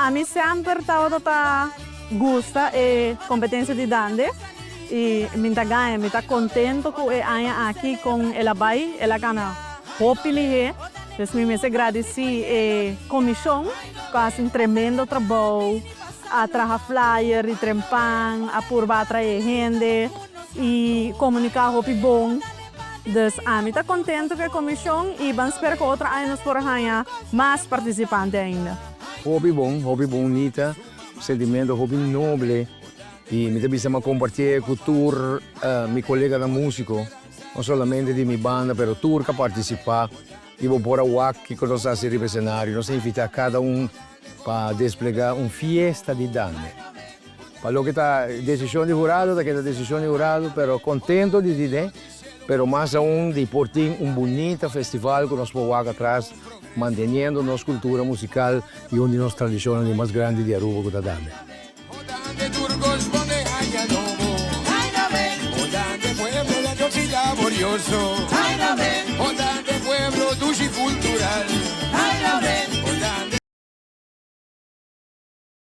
Ami semper tabata ta gusta e competencia di Dande y mi ta gaña, mi ta contento cu e aña aki con el a bay, el a gana hopi lihe. Dus mi mester gradici e comision cu a haci un tremendo trabou, a traha flyer di trempan, a purba atrae hende y comunica hopi bon. Dus ami ta contento cu e comision y ban spera cu otro aña nos por haña mas participante ainda. Hopi bon, hopi bunita, sentimento hopi noble y mi ta bisa mi a compartié cu tur mi coleganan musico, no solamente di mi banda pero tur cu a participa y bo por a wak kico nos a haci riba escenario. Nos a invita cada un pa desplega un fiesta di Dande. Pa loke ta decision di hurado ta keda decision di hurado pero contento di dine pero mas aun di por tin un bunita festival cu nos por wak atras manteniendo nos cultura musical y un di nos tradicionnan di mas grandi di Aruba cu ta Dande.